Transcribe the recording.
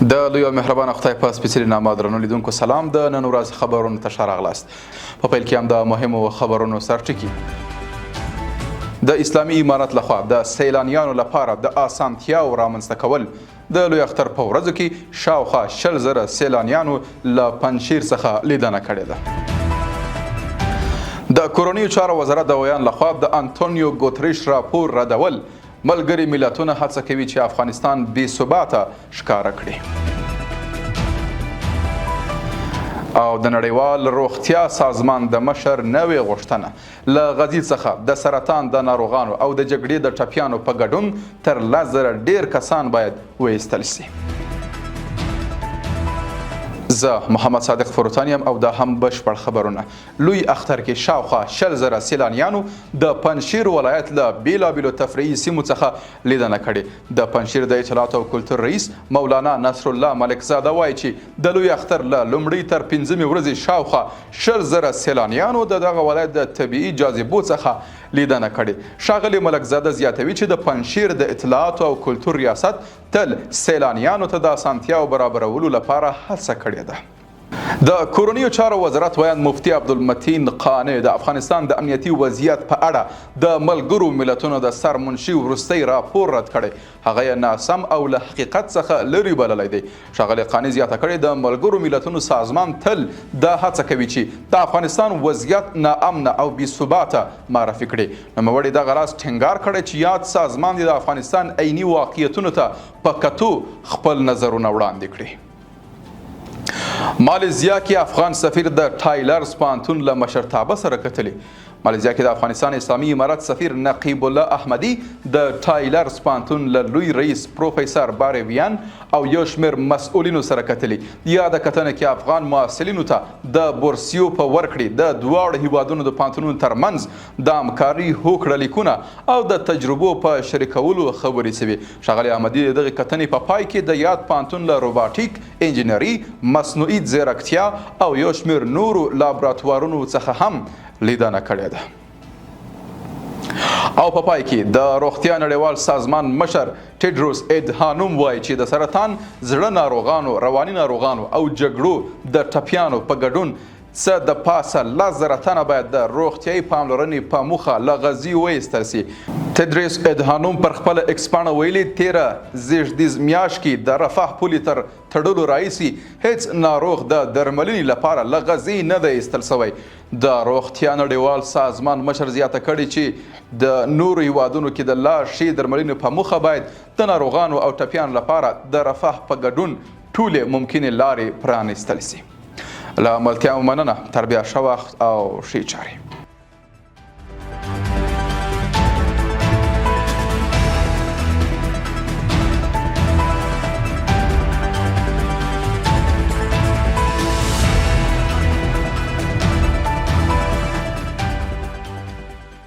د لوی او مهربان خدای په سپېڅلي نامه درنو لیدونکو سلام. د نن ورځ خبرونو ته ښه راغلاست. په پیل کې هم د مهمو خبرونو سرټکي. د اسلامي امارت لخوا د سیلانیانو لپاره د اسانتیاو رامنځته کول. د لوی اختر په ورځو کې شاوخوا 20,000 سیلانیانو له پنجشیر څخه لیدنه کړې ده. د کورنیو چارو وزارت د ویاند لخوا د انټونیو ګوتریش راپور ردول. ملګري ملتونه هڅه کوي چې افغانستان بې ثباته ښکاره کړي. او د نړیوال روغتیا سازمان د مشر نوې غوښتنه، له غزې څخه د سرطان د ناروغانو او د جګړې د ټپیانو په ګډون تر 10,000 ډیر کسان باید وایستل شي. زه محمد صادق فروتان یم او دا هم بشپړ خبرونه. لوی اختر کې شاوخوا 20,000 سیلانیانو د پنجشیر ولایت له بیلابیلو تفریحي سیمو څخه لیدنه کړې. د پنجشیر د اطلاعاتو او کلتور رئیس مولانا نصرالله ملکزاده وایي چې د لوی اختر له لومړۍ تر پنځمې ورځې شاوخوا 20,000 سیلانیانو د دغه ولایت د طبیعي جاذبو څخه لیدنه کړې. ښاغلی ملکزاده زیاتوي چې د پنجشیر د اطلاعاتو او کلتور ریاست تل سیلانیانو ته د اسانتیاو برابرولو لپاره هڅه کړې ده. د کورنیو چارو وزارت ویاند مفتي عبدالمتین قانع د افغانستان د امنیتي وضعیت په اړه د ملګرو ملتونو د سرمنشي وروستی راپور رد کړی، هغه یې ناسم او له حقیقت څخه لرې بللی دی. ښاغلي قانع زیاته کړې، د ملګرو ملتونو سازمان تل دا هڅه کوي چې د افغانستان وضعیت ناامنه او بې ثباته معرفي کړي. نوموړي دغه راز ټینګار کړی چې یاد سازمان دې د افغانستان عیني واقعیتونو ته په کتو خپل نظرونه وړاندې کړي. مالیزیا کې افغان سفیر د ټایلرز پوهنتون له مشرتابه سره کتلي. مالیزیا کې د افغانستان اسلامي امارت سفیر نقیب الله احمدي د ټایلرز پوهنتون له لوی رئیس پروفیسور باریویان او یو شمېر مسؤلینو سره کتلي. یاده کتنه کې افغان محصلینو ته د بورسیو په ورکړې، د دواړو هیوادونو د پوهنتونونو ترمنځ د همکارۍ هوکړه لیکونه او د تجربو په شریکولو خبرې شوي. ښاغلي احمدي د دغې کتنې په پای کې د یاد پوهنتون له روباټیک، انجنیري، مصنوعي ځیرکتیا او یو شمېر نورو لابراتوارونو څخه هم لیدنه کړې ده. او په پای کې د روغتیا نړیوال سازمان مشر ټیډروس ادهانوم وایي چې د سرطان، زړه ناروغانو، رواني ناروغانو او جګړو د ټپیانو په ګډون څه د پاسه 10,000 تنه باید د روغتیايي پاملرنې په موخه له غزې وایستل شي. تدریس ادهانوم پر خپله ایکس پاڼه ویلي، تېره زېږدیز میاشت کې د رفح پولې تر تړلو راهیسې هېڅ ناروغ د درملنې لپاره له غزې نه دی ایستل شوی. د روغتیا نړیوال سازمان مشر زیاته کړې چې د نورو هیوادونو کې د لا ښې درملنې په موخه باید د ناروغانو او ټپیانو لپاره د رفح په ګډون ټولې ممکنې لارې پرانیستل شي. له ملتیا مو مننه، تر بیا ښه وخت او ښې چارې.